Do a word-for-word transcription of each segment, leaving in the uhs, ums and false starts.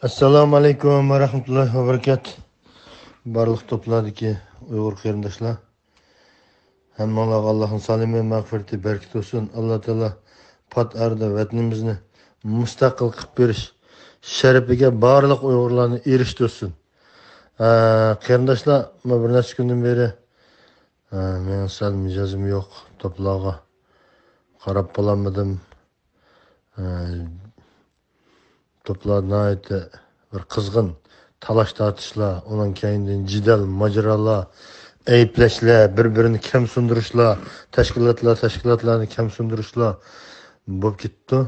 ئەسسالامۇ ئەلەيكۇم ۋە رەھمەتۇللاھى ۋە بەرىكاتۇھ. بارلىق توپلاردىكى ئۇيغۇر قېرىنداشلار، ھەممىڭلارغا ئاللاھنىڭ سالامى، مەغپىرىتى، بەرىكىتى بولسۇن. ئاللا تائالا پات ئارىدا ۋەتىنىمىزنى مۇستەقىل قىلىپ بېرىش شەرىپىگە بارلىق ئۇيغۇرلارنى ئېرىشتۈرسۇن. ئە، قېرىنداشلار، مانا بىر نەچچە كۈندىن بېرى، ئە، مېنىڭ سەل مىجەزىم يوق، توپلارغا قاراپ بولالمىدىم. ئە، توپلار ناھايىتى بىر قىزغىن تالاش-تارتىشلار، ئۇنىڭ كەينىدىن جېدەل، ماجىرالار، ئەيىبلەشلەر، بىر-بىرىنى كەمسىندۈرۈشلەر، تەشكىلاتلار تەشكىلاتلارنى كەمسىندۈرۈشلار بولۇپ كېتىپتۇ.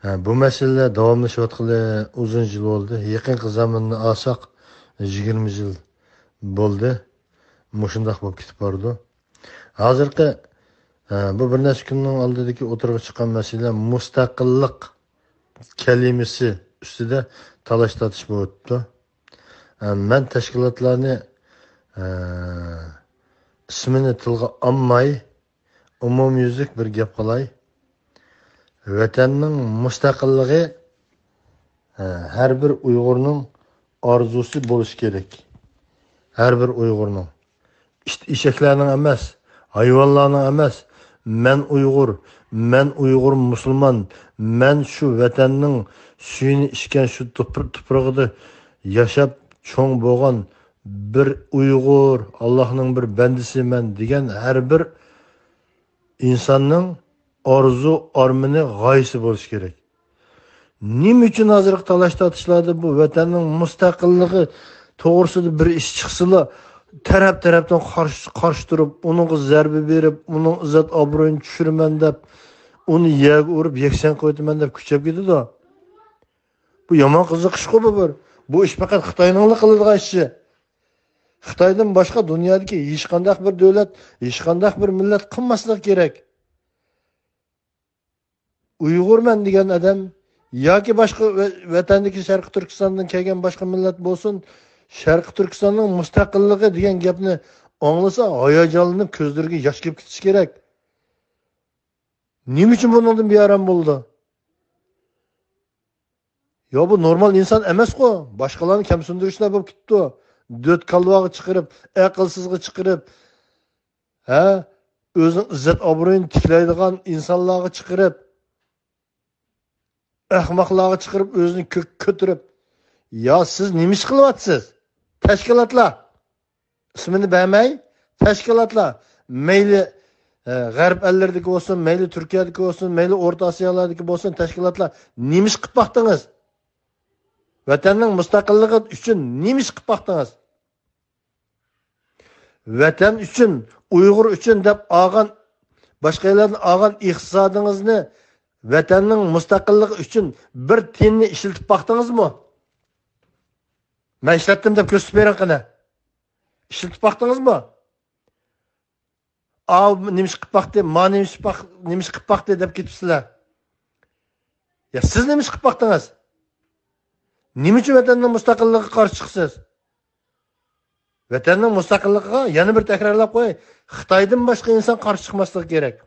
ھە، بۇ مەسىلىلەر داۋاملىشىۋاتقىلى ئۇزۇن يىل بولدى. يېقىنقى زاماننى ئالساق، يىگىرمە يىل بولدى. مۇشۇنداق بولۇپ كېتىپ بارىدۇ. ھازىرقى، ئە، بۇ بىر نەچچە كۈننىڭ ئالدىدىكى ئوتتۇرىغا چىققان مەسىلە مۇستەقىللىق كەلىمىسى ئۈستىدە تالاش-تارتىش بولۇۋاتىدۇ. ئە، مەن تەشكىلاتلارنى، ئە، ئىسمىنى تىلغا ئالماي، ئومۇميۈزلۈك بىر گەپ قىلاي. ۋەتەننىڭ مۇستەقىللىقى، ئە، ھەر بىر ئۇيغۇرنىڭ ئارزۇسى بولۇشى كېرەك. ھەر بىر ئۇيغۇرنىڭ. ئىت-ئېشەكلەرنىڭ ئەمەس، ھايۋانلارنىڭ ئەمەس. مەن ئۇيغۇر، مەن ئۇيغۇر مۇسۇلمان، مەن شۇ ۋەتەننىڭ سۈيىنى ئىچكەن، شۇ تۇپر-، تۇپرىقىدا ياشاپ چوڭ بولغان بىر ئۇيغۇر، ئاللاھنىڭ بىر بەندىسى مەن دېگەن ھەر بىر ئىنساننىڭ ئارزۇ، ئارمىنى، غايىسى بولۇشى كېرەك. نېمە ئۈچۈن ھازىرقى تالاش-تارتىشلاردا بۇ ۋەتەننىڭ مۇستەقىللىقى توغرىسىدا بىر ئىش چىقسىلا، تەرەپ-تەرەپتىن قارشى، قارشى تۇرۇپ، ئۇنىڭغا زەربە بېرىپ، ئۇنىڭ ئىززەت-ئابرۇيىنى چۈشۈرىمەن دەپ، ئۇنى يەرگە ئۇرۇپ يەكسان قىلىۋېتىمەن دەپ كۈچەپ كېتىدۇ. بۇ يامان قىزىقىشقۇ بۇ بىر. بۇ ئىش پەقەت خىتاينىڭلا قىلىدىغان ئىشى. خىتايدىن باشقا دۇنيادىكى ھېچقانداق بىر دۆلەت، ھېچقانداق بىر مىللەت قىلماسلىقى كېرەك. ئۇيغۇرمەن دېگەن ئادەم ياكى باشقا ۋە-، ۋەتەندىكى شەرقىي تۈركىستاندىن كەلگەن باشقا مىللەت بولسۇن، شەرقىي تۈركىستاننىڭ مۇستەقىللىقى دېگەن گەپنى ئاڭلىسا، ھاياجانلىنىپ كۆزلىرىگە ياش كېلىپ كېتىشى كېرەك. نېمە ئۈچۈن بۇنىڭدىن بىئارام بولىدۇ؟ يا بۇ نورمال ئىنسان ئەمەسقۇ. باشقىلارنى كەمسىندۈرۈشلەر بولۇپ كېتىپتۇ. دۆت كالۋاغا چىقىرىپ، ئەقىلسىزغا چىقىرىپ، ھە؟ ئۆزىنىڭ ئىززەت ئابرۇيىنى تىكلەيدىغان ئىنسانلارغا چىقىرىپ، ئەخمەقلارغا چىقىرىپ، ئۆزىنى كۆككە كۆتۈرۈپ. يا سىز نېمە ئىش قىلىۋاتىسىز؟ تەشكىلاتلار. ئىسمىنى بەرمەي، تەشكىلاتلار، مەيلى، ئە، غەرب ئەللىرىدىكى بولسۇن، مەيلى تۈركىيەدىكى بولسۇن، مەيلى ئورتا ئاسىيالاردىكى بولسۇن، تەشكىلاتلار نېمە ئىش قىلىپ باقتىڭىز؟ ۋەتەننىڭ مۇستەقىللىقى ئۈچۈن نېمە ئىش قىلىپ باقتىڭىز؟ ۋەتەن ئۈچۈن، ئۇيغۇر ئۈچۈن دەپ ئالغان، باشقا يەرلەردىن ئالغان ئىقتىسادىڭىزنى ۋەتەننىڭ مۇستەقىللىقى ئۈچۈن بىر تىيىننى ئىشلىتىپ باقتىڭىزمۇ؟ مەن ئىشلەتتىم دەپ كۆرسىتىپ بېرىڭ قېنى. ئىشلىتىپ باقتىڭىزمۇ؟ ئاۋۇ نېمە ئىش قىلىپ باقتى، ما نېمە ئىش باق-، نېمە ئىش قىلىپ باقتى دەپ كېتىپسىلەر. يا سىز نېمە ئىش قىلىپ باقتىڭىز؟ نېمە ئۈچۈن ۋەتەننىڭ مۇستەقىللىقىغا قارشى چىقىسىز؟ ۋەتەننىڭ مۇستەقىللىقىغا يەنە بىر تەكرارلاپ قوياي، خىتايدىن باشقا ئىنسان قارشى چىقماسلىقى كېرەك.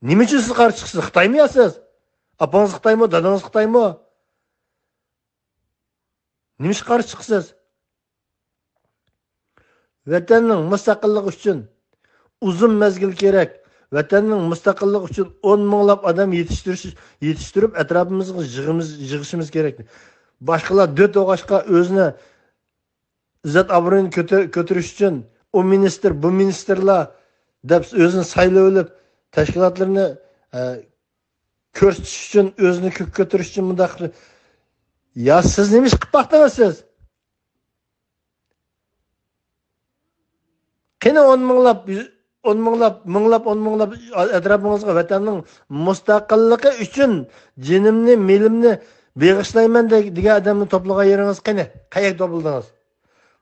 نېمە ئۈچۈن سىز قارشى چىقىسىز؟ خىتايمۇ يا سىز؟ ئاپىڭىز خىتايمۇ، دادىڭىز خىتايمۇ؟ نېمە ئىشقا قارشى چىقىسىز؟ ۋەتەننىڭ مۇستەقىللىقى ئۈچۈن ئۇزۇن مەزگىل كېرەك. ۋەتەننىڭ مۇستەقىللىقى ئۈچۈن ئون مىڭلاپ ئادەم يېتىشتۈرۈش، يېتىشتۈرۈپ، ئەتراپىمىزغا يىغىمىز، يىغىشىمىز كېرەك. باشقىلار دۆت بولغاچقا ئۆزىنى ئىززەت-ئابرۇيىنى كۆتۈر-، كۆتۈرۈش ئۈچۈن ئۇ مىنىستىر، بۇ مىنىستىرلار دەپ ئۆزىنى سايلىۋېلىپ، تەشكىلاتلىرىنى، ئە، كۆرسىتىش ئۈچۈن، ئۆزىنى كۆككە كۆتۈرۈش ئۈچۈن مۇنداق قىلىپ، يا سىز نېمە ئىش قىلىپ باقتىڭىز سىز؟ قېنى ئون مىڭلاپ، يۈز، ئون مىڭلاپ، مىڭلاپ، ئون مىڭلاپ ئەتراپىڭىزغا ۋەتەننىڭ مۇستەقىللىقى ئۈچۈن جېنىمنى، مېلىمنى بېغىشلايمەن دە-، دېگەن ئادەمنى توپلىغان يېرىڭىز قېنى؟ قەيەرگە توپلىدىڭىز؟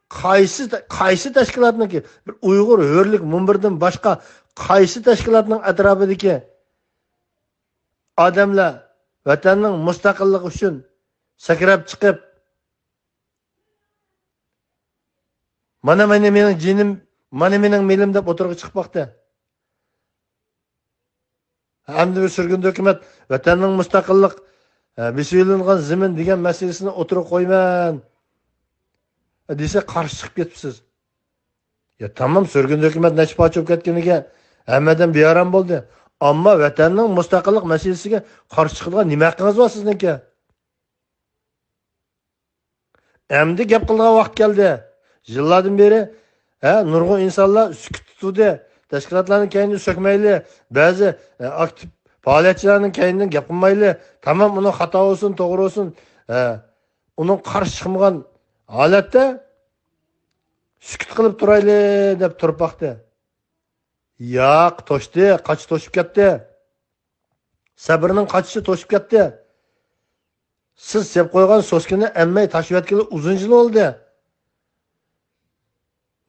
قايسى، قايسى تەشكىلاتنىڭكى؟ بىر ئۇيغۇر ھۆرلۈك مۇنبىرىدىن باشقا قايسى تەشكىلاتنىڭ ئەتراپىدىكى ئادەملەر ۋەتەننىڭ مۇستەقىللىقى ئۈچۈن سەكرەپ چىقىپ، مانا، مانا مېنىڭ جېنىم، مانا مېنىڭ مېلىم دەپ ئوتتۇرىغا چىقىپ باقتى. ئەمدى بىر سۈرگۈندە ھۆكۈمەت ۋەتەننىڭ مۇستەقىللىق، ھە، بېسىۋېلىنغان زېمىن دېگەن مەسىلىسىنى ئوتتۇرىغا قويىمەن، ھە، دېسە، قارشى چىقىپ كېتىپسىز. يا تامام، سۈرگۈندە ھۆكۈمەت نەچچە پارچە بولۇپ كەتكىنىگە ھەممە ئادەم بىئارام بولدى. ئەمما ۋەتەننىڭ مۇستەقىللىق مەسىلىسىگە قارشى چىقىدىغان نېمە ھەققىڭىز بار سىزنىڭكى؟ ئەمدى گەپ قىلىدىغان ۋاقىت كەلدى. يىللاردىن بېرى، ھە، نۇرغۇن ئىنسانلار سۈكۈت تۇتتى. تەشكىلاتلارنىڭ كەينىدىن سۆكمەيلى، بەزى، ھە، ئاكتىپ پائالىيەتچىلەرنىڭ كەينىدىن گەپ قىلمايلى، تامام ئۇنىڭ خاتا بولسۇن، توغرا بولسۇن، ھە، ئۇنىڭ قارشى چىقمىغان ھالەتتە سۈكۈت قىلىپ تۇرايلى دەپ تۇرۇپ باقتى. ياق، توشتى، قاچا توشۇپ كەتتى. سەبرىنىڭ قاچىشى توشۇپ كەتتى. سىز سېپ قويغان سوسكىنى ئەممەي تاشلىۋەتكىلى ئۇزۇن يىل بولدى.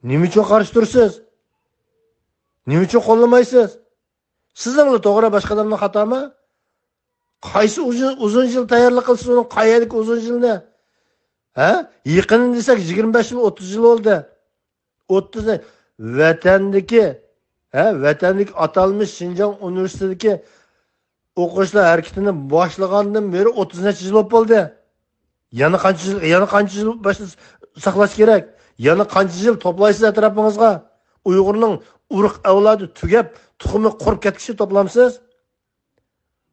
نېمە ئۈچۈن قارشى تۇرىسىز؟ نېمە ئۈچۈن قوللىمايسىز؟ سىزنىڭلا توغرا، باشقا ئادەمنىڭ خاتامۇ؟ قايسى ئۇزۇن، ئۇزۇن يىل تەييارلىق قىلسىز ئۇنىڭ؟ قەيەردىكى ئۇزۇن يىلنى؟ ھە؟ يېقىنىنى دېسەك، يىگىرمە بەش يىل، ئوتتۇز يىل بولدى. ئوتتۇز، ۋەتەندىكى، ھە، ۋەتەندىكى ئاتالمىش شىنجاڭ ئۇنىۋېرسىتېتىدىكى ئوقۇغۇچىلار ھەرىكىتىنى باشلىغاندىن بېرى ئوتتۇز نەچچە يىل بولۇپ بولدى. يەنە قانچە يىل، يەنە قانچە يىل باش-، ساقلاش كېرەك؟ يەنە قانچە يىل توپلايسىز ئەتراپىڭىزغا؟ ئۇيغۇرنىڭ ئۇرۇق ئەۋلادى تۈگەپ، تۇخۇمى قۇرۇپ كەتكۈچە توپلامسىز؟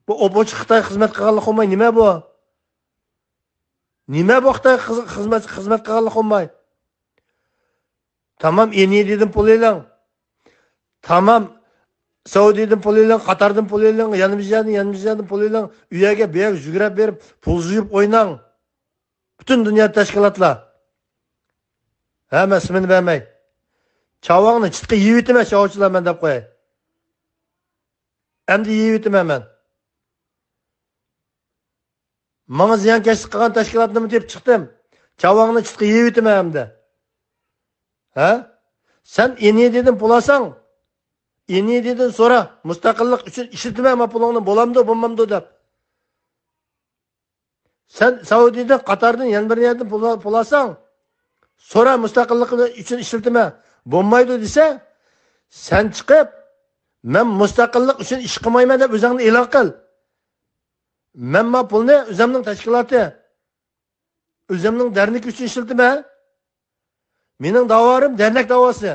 بۇ ئوپۇچى خىتاي خىزمەت قىلغانلىق بولماي نېمە بۇ؟ نېمە بۇ خىتاي خىز-، خىزمەت، خىزمەت قىلغانلىق بولماي؟ تامام ئىندىيەدىن پۇل ئېلىڭ. تامام سەئۇدىدىن پۇل ئېلىڭ، قاتاردىن پۇل ئېلىڭ، يەنە بىر يەردىن، يەنە بىر يەردىن پۇل ئېلىڭ. ئۇ يەرگە، بۇ يەرگە يۈگرەپ بېرىپ، پۇل يىغىپ ئويناڭ. پۈتۈن دۇنيا تەشكىلاتلار. ھە، مەن ئىسمىنى بەرمەي. چاۋاڭنى چىتقا يېيىۋېتىمەن، چاۋچىلار مەن دەپ قوياي. ئەمدى يېيىۋېتىمەن مەن. ماڭا زىيانكەشلىك قىلغان تەشكىلاتنىمۇ تېپىپ چىقتىم. چاۋاڭنى چىتقا يېيىۋېتىمەن ئەمدى. ھە؟ سەن ئىندىيەدىن پۇل ئالساڭ، ئىندىيەدىن سورا، مۇستەقىللىق ئۈچۈن ئىشلىتىمەن مانا پۇلۇڭنى، بولامدۇ، بولمامدۇ دەپ. سەن سەئۇدىدىن، قاتاردىن، يەنە بىر يەردىن پۇل، پۇل ئالساڭ، سورا، مۇستەقىللىق ئۈچۈن ئىشلىتىمەن، بولمايدۇ دېسە، سەن چىقىپ، مەن مۇستەقىللىق ئۈچۈن ئىش قىلمايمەن دەپ ئۆزۈڭنى ئېلان قىل. مەن ما پۇلنى ئۆزۈمنىڭ تەشكىلاتى، ئۆزۈمنىڭ دەرنىكى ئۈچۈن ئىشلىتىمەن. مېنىڭ داۋالىرىم دەرنەك داۋاسى.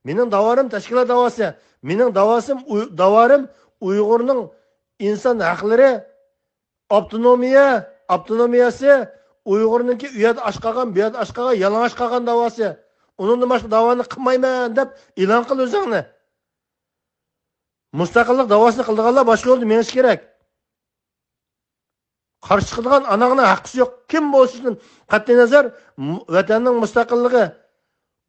مېنىڭ داۋالىرىم تەشكىلات داۋاسى. مېنىڭ داۋاسىم ئۇي-، داۋالىرىم ئۇيغۇرنىڭ ئىنسان ھەقلىرى، ئاپتونومىيە، ئاپتونومىيەسى، ئۇيغۇرنىڭكى ئۇ يەردە ئاچ قالغان، بۇ يەردە ئاچ قالغان، يالىڭاچ قالغان داۋاسى. ئۇنىڭدىن باشقا داۋانى قىلمايمەن دەپ ئېلان قىل ئۆزۈڭنى. مۇستەقىللىق داۋاسىنى قىلىدىغانلار باشقا يولدا مېڭىشى كېرەك. قارشى چىقىدىغان ئاناڭنىڭ ھەققىسى يوق. كىم بولۇشىدىن قەتئىينەزەر، م-، ۋەتەننىڭ مۇستەقىللىقى،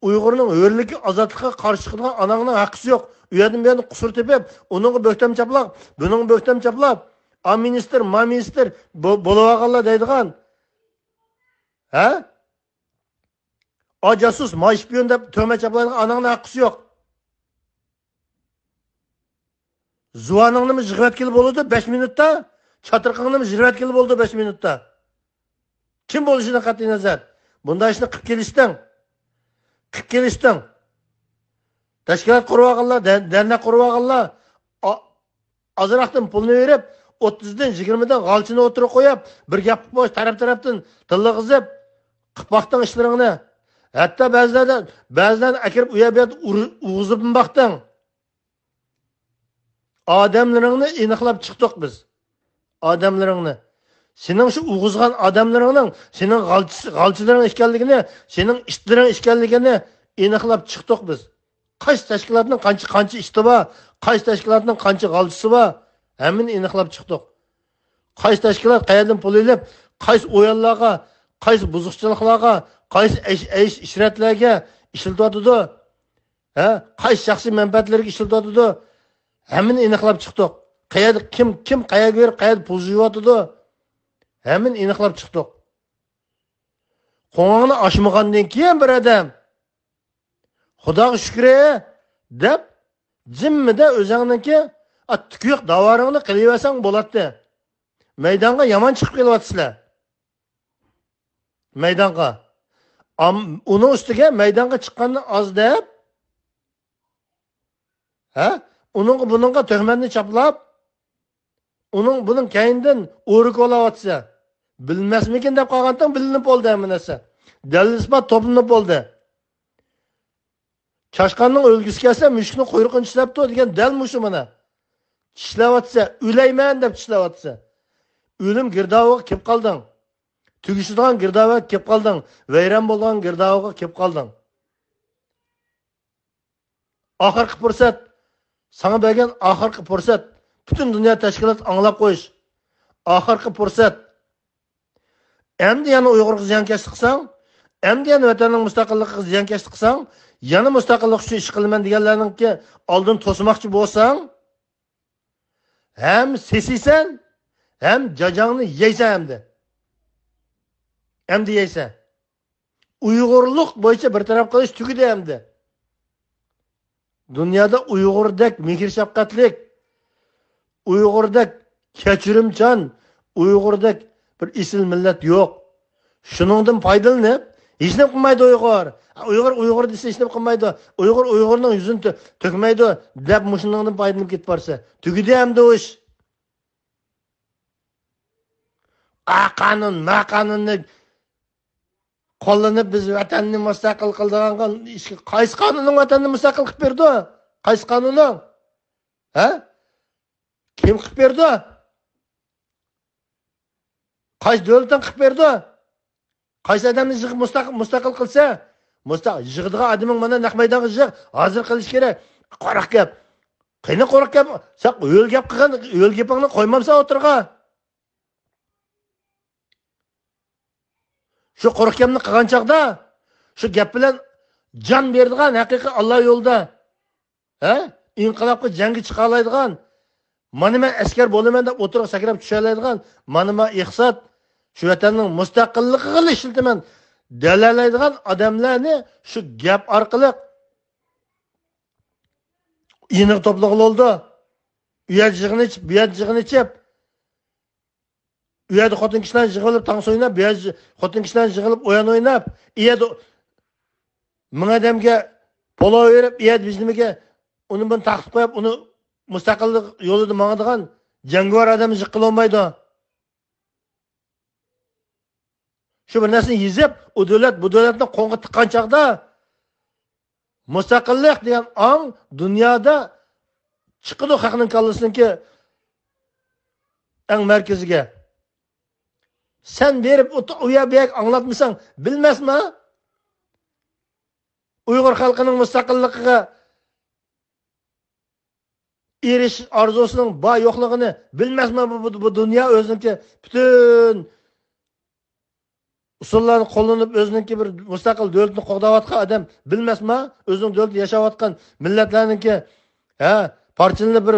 ئۇيغۇرنىڭ ھۆرلۈكى، ئازادلىقىغا قارشى چىقىتىدىغان ئاناڭنىڭ ھەققىسى يوق. ئۇ يەردىن بۇ يەردىن قۇسۇر تېپىپ، ئۇنىڭغا بۆھتەم چاپلاپ، بۇنىڭغا بۆھتەم چاپلاپ، ئا مىنىستىر، ما مىنىستىر بو-، بولۇۋالغانلار دەيدىغان. ھە؟ ئا جاسۇس، ما شپىيون دەپ تۆھمەت چاپلايدىغان ئاناڭنىڭ ھەققىسى يوق. زۇۋانىڭنىمۇ يىغىۋەتكىلى بولىدۇ بەش مىنۇتتا، چاتىقىڭنىمۇ يىغىۋەتكىلى بولىدۇ بەش مىنۇتتا. كىم بولۇشىدىن قەتئىينەزەر، بۇنداق ئىشنى قىپ كېلىشتىڭ. قىپ كېلىشتىڭ. تەشكىلات قۇرۇۋالغانلار، دە-، دەرنەك قۇرۇۋالغانلار، ئا-، ئازراقتىن پۇلنى بېرىپ، ئوتتۇزدىن، يىگىرمىدىن غالچىنى ئوتتۇرىغا قويۇپ، بىر گەپ قىلىپ بوش، تەرەپ-تەرەپتىن تىللىغۇزۇپ، قىپ باقتىڭ ئىشلىرىڭنى. ھەتتا بەزىلەردە، بەزىلەرنى ئەكىرىپ ئۇ يەر بۇ يەردە ئۇر-، ئۇرغۇزۇپمۇ باقتىڭ. ئادەملىرىڭنى ئېنىقلاپ چىقتۇق بىز. ئادەملىرىڭنى. سېنىڭ شۇ ئۇرغۇزغان ئادەملىرىڭنىڭ سېنىڭ غالچىس-، غالچىلىرىڭ ئىكەنلىكىنى، سېنىڭ ئىتلىرىڭ ئىكەنلىكىنى ئېنىقلاپ چىقتۇق بىز. قايسى تەشكىلاتنىڭ قانچە، قانچە ئىتى بار، قايسى تەشكىلاتنىڭ قانچە غالچىسى بار، ھەممىنى ئېنىقلاپ چىقتۇق. قايسى تەشكىلات قەيەردىن پۇل ئېلىپ، قايسى ئويۇنلارغا، قايسى بۇزۇقچىلىقلارغا، قايسى ئەيش-، ئەيش-، ئىشرەتلەرگە ئىشلىتىۋاتىدۇ؟ ھە؟ قايسى شەخسىي مەنپەئەتلىرىگە ئىشلىتىۋاتىدۇ؟ ھەممىنى ئېنىقلاپ چىقتۇق. قەيەردە كىم، كىم قەيەرگە بېرىپ، قەيەردە پۇل يىغىۋاتىدۇ؟ ھەممىنى ئېنىقلاپ چىقتۇق. قوڭۇڭنى ئاچمىغاندىن كېيىن بىر ئادەم، «خۇداغا شۈكرى» دەپ، جىممىدە ئۆزۈڭنىڭكى، ئا، تۈكى يوق داۋارىڭنى قىلىۋەرسەڭ بولاتتى. مەيدانغا يامان چىقىپ كېلىۋاتىسىلەر. مەيدانغا. ئام-، ئۇنىڭ ئۈستىگە مەيدانغا چىققاننى ئاز دەپ، ھە؟ ئۇنىڭغا بۇنىڭغا تۆھمەتنى چاپلاپ، ئۇنىڭ بۇنىڭ كەينىدىن ئورا كولاۋاتىسەن. بىلمەسمىكىن دەپ قالغانتىڭ، بىلىنىپ بولدى ھەممە نەرسە. دەلىل-ئىسپات توپلىنىپ بولدى. چاشقاننىڭ ئۆلگۈسى كەلسە، مۈشۈكنىڭ قۇيرۇقىنى چىشلەپتۇ دېگەن دەل مۇشۇ مانا. چىشلەۋاتسا، ئۆلەيمەن دەپ چىشلەۋاتسا. ئۆلۈم گىردابىغا كېلىپ قالدىڭ. تۈگىشىدىغان گىردابىغا كېلىپ قالدىڭ. ۋەيران بولىدىغان گىردابىغا كېلىپ قالدىڭ. ئاخىرقى پۇرسەت. ساڭا بەرگەن ئاخىرقى پۇرسەت. پۈتۈن دۇنيا تەشكىلات ئاڭلاپ قويۇش. ئاخىرقى پۇرسەت. ئەمدى يەنە ئۇيغۇرغا زىيانكەشلىك قىلساڭ، ئەمدى يەنە ۋەتەننىڭ مۇستەقىللىقىغا زىيانكەشلىك قىلساڭ، يەنە مۇستەقىللىق ئۈچۈن ئىش قىلىمەن دېگەنلەرنىڭكى ئالدىنى توسماقچى بولساڭ، ھەم سېسىيسەن، ھەم جاجاڭنى يەيسەن ئەمدى. ئەمدى يەيسەن. ئۇيغۇرلۇق بويىچە بىر تەرەپ قىلىش تۈگىدى ئەمدى. دۇنيادا ئۇيغۇردەك مېھىر-شەپقەتلىك، ئۇيغۇردەك كەچۈرۈمچان، ئۇيغۇردەك بىر ئېسىل مىللەت يوق. شۇنىڭدىن پايدىلىنىپ، ھېچنېمە قىلمايدۇ ئۇيغۇر. ئۇيغۇر ئۇيغۇر دېسە ھېچنېمە قىلمايدۇ. ئۇيغۇر ئۇيغۇرنىڭ يۈزىنى تۆ-، تۆكمەيدۇ دەپ مۇشۇنىڭدىن پايدىلىنىپ كېتىپ بارسا، تۈگىدى ئەمدى ئۇ ئىش. ئا قانۇن، ما قانۇننى قوللىنىپ بىز ۋەتەننى مۇستەقىل قىلىدىغان قان-، ئىش-، قايسى قانۇنۇڭ ۋەتەننى مۇستەقىل قىلىپ بېرىدۇ؟ قايسى قانۇنۇڭ؟ ھە؟ كىم قىلىپ بېرىدۇ؟ قايسى دۆلىتىڭ قىلىپ بېرىدۇ؟ قايسى ئادەمنى يىغىپ مۇستەق-، مۇستەقىل قىلسا؟ مۇستە-، يىغىدىغان ئادىمىڭ مانا نەق مەيدانغا يىغ، ھازىر قىلىش كېرەك. قاراق گەپ. قېنى قۇرۇق گەپ؟ سەن ھۆل گەپ قىلغان، ھۆل گېپىڭنى قويمامسەن ئوتتۇرىغا؟ شۇ قۇرۇق گەپنى قىلغان چاغدا، شۇ گەپ بىلەن جان بېرىدىغان ھەقىقىي ئاللا يولىدا، ھە؟ ئىنقىلابقا جەڭگە چىقالايدىغان، مانا مەن ئەسكەر بولىمەن دەپ ئوتتۇرىغا سەكرەپ چۈشەلەيدىغان، مانا مەن ئېقسات، شۇ ۋەتەننىڭ مۇستەقىللىقىغا ئىشلىتىمەن دېيەلەيدىغان ئادەملەرنى شۇ گەپ ئارقىلىق يېنىغا توپلىغىلى بولىدۇ. ئۇ يەردە يىغىن ئېچىپ، بۇ يەردە يىغىن ئېچىپ، ئۇ يەردە خوتۇن كىشىلەرنى يىغىۋېلىپ تانسا ئويناپ، بۇ يەردە خوتۇن كىشىلەرنى يىغىۋېلىپ ئويۇن ئويناپ، ئۇ يەردە مىڭ ئادەمگە پولو بېرىپ، ئۇ يەردە بىز نېمىگە ئۇنى بۇنى تارقىتىپ قويۇپ، ئۇنى مۇستەقىللىق يولىدا ماڭىدىغان جەڭگىۋار ئادەمنى يىغقىلى بولمايدۇ. شۇ بىر نەرسىنى يېزىپ، ئۇ دۆلەت، بۇ دۆلەتنى قولغا تىققان چاغدا، مۇستەقىللىق دېگەن ئاڭ دۇنيادا چىقىدۇ خەقنىڭ كاللىسىنىڭكى ئەڭ مەركىزىگە. سەن بېرىپ ئۇ، ئۇ يەر بۇ يەرگە ئاڭلاتمىساڭ، بىلمەسما؟ ئۇيغۇر خەلقىنىڭ مۇستەقىللىقىغا ئېرىشىش ئارزۇسىنىڭ بار يوقلۇقىنى بىلمەسما؟ بۇ، بۇ، بۇ دۇنيا ئۆزىنىڭكى پۈتۈن ئۇسۇللارنى قوللىنىپ، ئۆزىنىڭكى بىر مۇستەقىل دۆلىتىنى قوغداۋاتقان ئادەم بىلمەسما؟ ئۆزىنىڭ دۆلىتىدە ياشاۋاتقان مىللەتلەرنىڭكى، ھە، پارچىلىنىپ بىر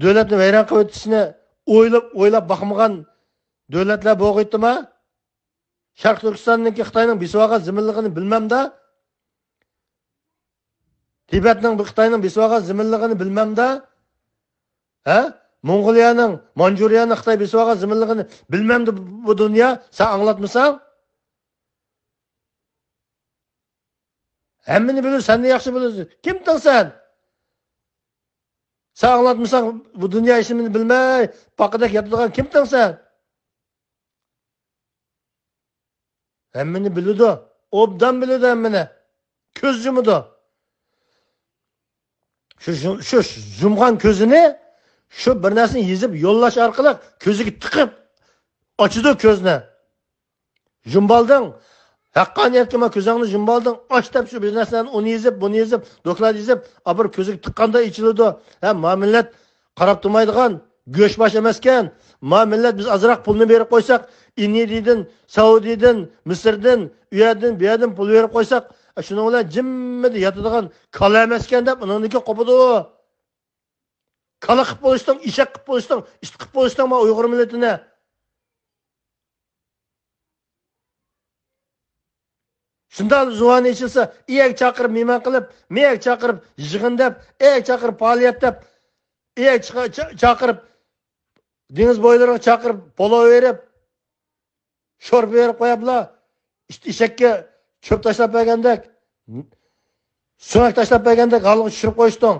دۆلەتنى ۋەيران قىلىۋېتىشنى ئويلاپ، ئويلاپ باقمىغان دۆلەتلەر بولغىيتتىما؟ شەرقىي تۈركىستاننىڭكى خىتاينىڭ بېسىۋالغان زېمىنلىقىنى بىلمەمدا؟ تىبەتنىڭ بۇ خىتاينىڭ بېسىۋالغان زېمىنلىقىنى بىلمەمدا؟ ھە؟ موڭغۇلىيەنىڭ، مانجۇرىيەنىڭ خىتاي بېسىۋالغان زېمىنلىقىنى بىلمەمدۇ بۇ دۇنيا؟ سەن ئاڭلاتمىساڭ؟ ھەممىنى بىلىدۇ، سەندىن ياخشى بىلىدۇ. كىمتىڭ سەن؟ سەن ئاڭلاتمىساڭ، بۇ دۇنيا ئىشىنى بىلمەي، پاقىدەك ياتىدىغان كىمتىڭ سەن؟ ھەممىنى بىلىدۇ. ئوبدان بىلىدۇ ھەممىنى. كۆز يۇمىدۇ. شۇ، شۇ، شۇ يۇمغان كۆزىنى شۇ بىر نەرسىنى يېزىپ يوللاش ئارقىلىق كۆزىگە تىقىپ ئاچىدۇ كۆزنى. يۇمۇۋالدىڭ. ھەققانىيەتكە ما كۆزۈڭنى يۇمۇۋالدىڭ. ئاچ دەپ شۇ بىر نەرسىلەرنى ئۇنى يېزىپ، بۇنى يېزىپ، دوكلات يېزىپ، ئاپىرىپ كۆزىگە تىققاندا ئېچىلىدۇ. ھە، ما مىللەت قاراپ تۇرمايدىغان گۆش باش ئەمەسكەن. ما مىللەت بىز ئازراق پۇلنى بېرىپ قويساق، ئىندىيەدىن، سەئۇدىدىن، مىسىردىن، ئۇ يەردىن، بۇ يەردىن پۇل بېرىپ قويساق، شۇنىڭ بىلەن جىممىدە ياتىدىغان كالا ئەمەسكەن دەپ ئۇنىڭدىن كېيىن قوپىدۇ. كالا قىلىپ بولۇشتۇڭ، ئېشەك قىلىپ بولۇشتۇڭ، ئىت قىلىپ بولۇشتۇڭ ما ئۇيغۇر مىللىتىنى. شۇنداق زۇۋانى ئېچىلسا، ئىيەگە چاقىرىپ مېھمان قىلىپ، مىيەگە چاقىرىپ يىغىن دەپ، ئىيەگە چاقىرىپ پائالىيەت دەپ، ئىيەگە چىقا-، چا-، چاقىرىپ دېڭىز بويلىرىغا چاقىرىپ پولو بېرىپ، شورپا بېرىپ قويۇپلا، ئىت ئېشەككە چۆپ تاشلاپ بەرگەندەك، سۆڭەك تاشلاپ بەرگەندەك ھالغا چۈشۈرۈپ قويۇشتۇڭ.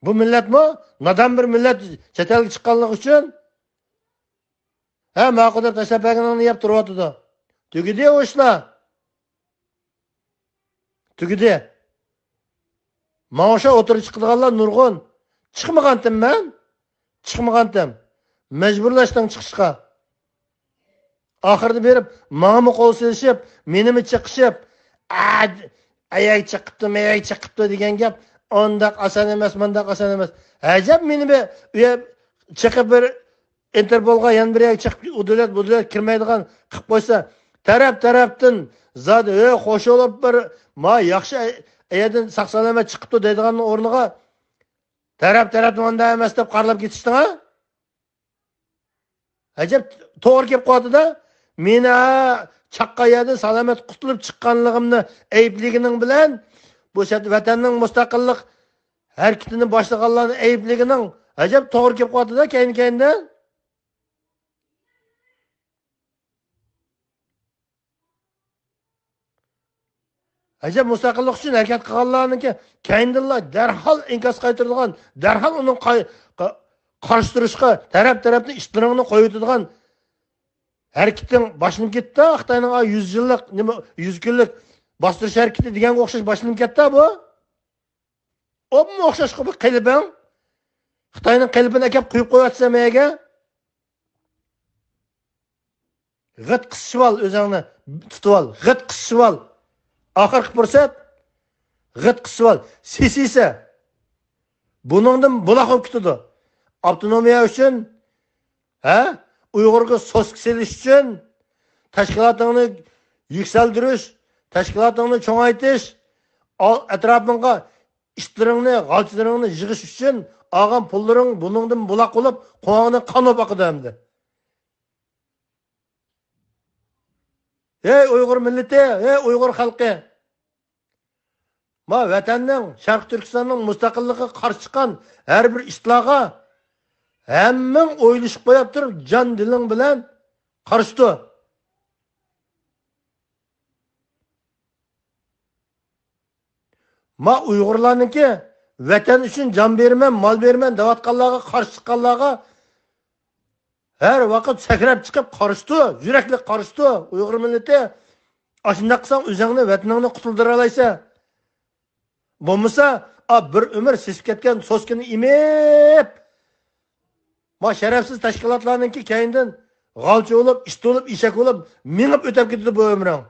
بۇ مىللەتمۇ نادان بىر مىللەت چەت ئەلگە چىققانلىقى ئۈچۈن ھە، ماقۇل دەپ تاشلاپ بەرگىنىڭنى يەپ تۇرۇۋاتىدۇ. تۈگىدى ئۇ ئىشلار. تۈگىدى. ماڭا ئوخشاپ ئوتتۇرىغا چىقىدىغانلار نۇرغۇن. چىقمىغانتىم مەن. چىقمىغانتىم. مەجبۇرلاشتىڭ چىقىشقا. ئاخىرىدا بېرىپ، ماڭىمۇ قول سېلىشىپ، مېنىمۇ چېقىشىپ، «ئە، ئەيەگە چېقىپتۇ، مەيەگە چېقىپتۇ» دېگەن گەپ ئانداق ئاسان ئەمەس، مانداق ئاسان ئەمەس. ئەجەب مېنى بىر ئۇ يەر چېقىپ بىر ئىنتېرپولغا يەنە بىر يەرگە چىقىپ، ئۇ دۆلەت، بۇ دۆلەت كىرمەيدىغان قىلىپ قويسا، تەرەپ-تەرەپتىن زادى، «ھۆ، خوش بولۇپ بىر، ما، ياخشى ئەيەردىن ساق-سالامەت چىقىپتۇ» دەيدىغاننىڭ ئورنىغا، تەرەپ-تەرەپتىن ئۇنداق ئەمەس دەپ قارىلاپ كېتىشتىڭ، ھە؟ ئەجەب توغرا كېلىپ قالدى-دە. مېنى، ھە، چاققان يەردىن سالامەت قۇتۇلۇپ چىققانلىقىمنى ئەيىبلىگىنىڭ بىلەن، بۇ سەت-، ۋەتەننىڭ مۇستەقىللىق ھەرىكىتىنى باشلىغانلارنى ئەيىبلىگىنىڭ ئەجەب توغرا كېلىپ قالدى-دە، كەينى-كەينىدىن. ئەجەب مۇستەقىللىق ئۈچۈن ھەرىكەت قىلغانلارنىڭكى كەينىدىنلا دەرھال ئىنكاس قايتۇرىدىغان، دەرھال ئۇنىڭ قاي-، قا-، قارشى تۇرۇشقا تەرەپ-تەرەپتىن ئىشلىرىڭنى قويۇۋېتىدىغان ھەرىكىتىڭ باشلىنىپ كېتىپتۇ. خىتاينىڭ ئا يۈز يىللىق، نېمە، يۈز كۈنلۈك باستۇرۇش ھەرىكىتى دېگەنگە ئوخشاش باشلىنىپ كەتتى بۇ. ئوپمۇ ئوخشاشقۇ بۇ قېلىپىڭ. خىتاينىڭ قېلىپىنى ئەكەپ قويۇپ قويۇۋاتىسەن مەيەگە. غىت قىسىشىۋال، ئۆزۈڭنى تۇتۇۋال. غىت قىسىشىۋال. ئاخىرقى پۇرسەت. غىت قىسىشىۋال. سېسىيسە. بۇنىڭدىن بۇلاق بولۇپ كېتىدۇ. ئاپتونومىيە ئۈچۈن، ھە؟ ئۇيغۇرغا سوسكا سېلىش ئۈچۈن، تەشكىلاتىڭنى يۈكسەلدۈرۈش، تەشكىلاتىڭنى چوڭايتىش، ئا-، ئەتراپىڭغا ئىتلىرىڭنى، غالچىلىرىڭنى يىغىش ئۈچۈن ئالغان پۇللىرىڭ بۇنىڭدىن بۇلاق بولۇپ، قوڭۇڭدىن قان بولۇپ ئاقىدۇ ئەمدى. ھەي ئۇيغۇر مىللىتى، ھەي ئۇيغۇر خەلقى! ما ۋەتەننىڭ، شەرقىي تۈركىستاننىڭ مۇستەقىللىقىغا قارشى چىققان ھەر بىر ئىتلارغا ھەممىڭ ئويلىشىپ قويۇپ تۇرۇپ، جان دىلىڭ بىلەن قارشى تۇر. ما ئۇيغۇرلارنىڭكى ۋەتەن ئۈچۈن جان بېرىمەن، مال بېرىمەن دەۋاتقانلارغا قارشى چىققانلارغا ھەر ۋاقىت سەكرەپ چىقىپ قارشى تۇر، يۈرەكلىك قارشى تۇر. ئۇيغۇر مىللىتى، ئاشۇنداق قىلساڭ ئۆزۈڭنى، ۋەتىنىڭنى قۇتۇلدۇرالايسەن. بولمىسا، ئا، بىر ئۆمۈر سېسىپ كەتكەن سوسكىنى ئېمىپ، ما شەرەپسىز تەشكىلاتلارنىڭكى كەينىدىن غالچى بولۇپ، ئىت بولۇپ، ئېشەك بولۇپ مېڭىپ ئۆتەپ كېتىدۇ بۇ ئۆمرۈڭ.